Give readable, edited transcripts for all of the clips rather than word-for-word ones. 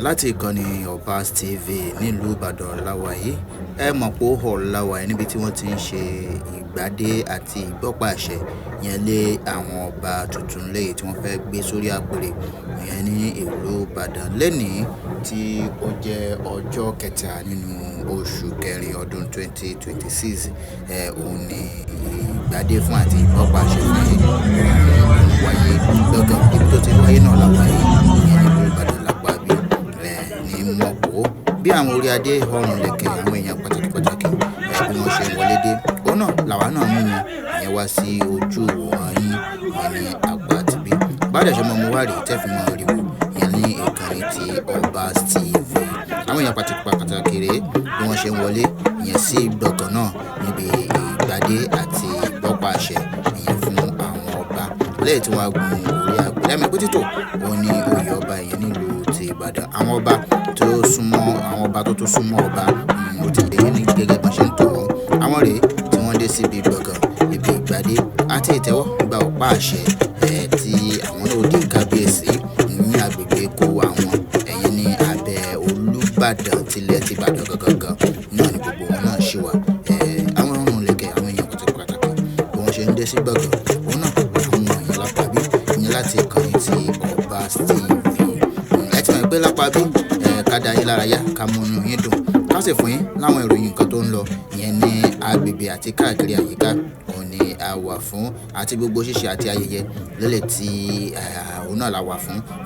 Láti ìkànnì Obas TV nílùú Ìbàdàn la wà yìí. Ẹ mọ̀ pé ó hall la wà yìí níbi tí wọ́n ti ń ṣe ìgbádé àti ìgbọ́pọ̀ àṣẹ yẹn lé àwọn ọba tuntun lẹ́yìn tí wọ́n fẹ́ gbé sórí àpèrè yẹn ní ìlú Ìbàdàn lónìí tí ó jẹ́ ọjọ́ kẹta nínú oṣù kẹrin ọdún 2026. Òun ni ìgbádé fún àti ìgbọ́pọ̀ àṣẹ fún yìí òun wáyé gbọ̀ngàn ibi tó ti wáyé náà la wà yìí, ìyẹn nílùú Ìbàdàn lápá bí ní Mọ̀pó. Bí àwọn orí adé, ọrùn lẹ̀kẹ̀, àwọn èèyàn pàtàkì pàtàkì bí wọ́n ṣe ń wọlé dé, òun náà làwa náà mú wọn ìyẹn wá sí ojú ìwòran yín ìyẹn ní apá tìbí. Bá dẹ̀ ṣe mọ́ mo wá rèé tẹ́ fi mọ́ rí wò ìyẹn ní ìkànnì ti Obas TV. Àwọn èèyàn pàtàkì pàtàkì rèé bí wọ́n ṣe ń wọlé ìyẹn sí gbọ̀ngàn náà níbi ìgbádé àti ìgbọ́pọ̀ àṣẹ ìyẹn fún àwọn ọba lẹ́yìn tí wọ́n á gun orí àpèrè. Ẹ̀mí pé títò òun ni oyè ọba ìyẹn nílùú ti Ìbàdàn. Àwọn ọba tó súnmọ́ àwọn ọba tó tún súnmọ́ ọba, ó ti yé yín ní gẹ́gẹ́ bí wọ́n ṣe ń tò wọ́n. Àwọn rèé tí wọ́n dé síbi gbọ̀ngàn ibi ìgbádé àti ìtẹ́wọ́ gba ọ̀pá àṣẹ tí àwọn náà ó di kábíyèsí ní agbègbè kó àwọn ẹ̀yìn ní abẹ́ Olúbàdàn tilẹ̀ ti Ìbàdàn gangan náà ni gbogbo wọn náà ṣì wà. Àwọn ọrùn lẹ̀kẹ̀, àwọn èèyàn pàtàkì pàtàkì bí wọ́n ṣe ń dé sí gbọ̀ngàn, òun náà àwọn èèyàn lápá bí ìyẹn láti ìkànnì ti Obas TV. Ẹ ti mọ̀ pé lápá bí ká dá yín lára yá, ká mú inú yín dùn, ká sì fún yín láwọn ìròyìn nǹkan tó ń lọ ìyẹn ní agbègbè àti káàkiri àyíká, òun ni a wà fún àti gbogbo ṣíṣe àti ayẹyẹ lélẹ̀ tí òun náà la wà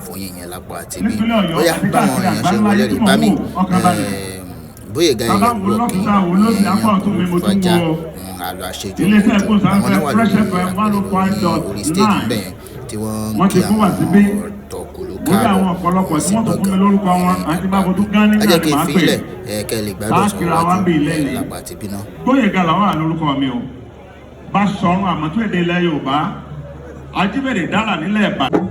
fún yín ìyẹn lápá àti bí. Nípínlẹ̀ Ọ̀yọ́ Bóyá àti báwọn káàkiri èèyàn ṣe ń àgbáńlá wọlé ayé rè tí mò bá ń mi wò, ọkàn balẹ̀. Bóyèga Bàbá wo Ìyẹ̀wò lọ́tún tá wo lósì, ìyẹn apá ọ̀tún mi mo tún Fàjà wo àlọ́ àṣejù iléeṣẹ́ òjò àwọn náà ìgbóhùnsáfẹ́fẹ́ wà Fresh lórí FM one àpèrè oh five ní dot orí stage nine. níbẹ̀ yẹn tí wọ́n ń Wọ́n kí ti fún wa àwọn síbí. ọ̀tọ̀kùlú Mo rí àwọn káàbọ̀ ọ̀pọ̀lọpọ̀ tí sí wọ́n tún fún mi gbọ̀ngàn lórúkọ wọn ní àti apá bá fojú bí. gán Ẹ nígbà jẹ́ ni kí n màá fi pè. ilẹ̀ kẹ́ ẹ lè gbádùn Tá a kíra wa síwájú ń bí ilé ni. lápá àti bí náà. Gbóyèga làwọn àlórúkọ mi o. Bá sọ̀rọ̀ àmọ́tún èdè ilẹ̀ Yorùbá. Ajíbèrè dára nílẹ̀ Ìbàdàn.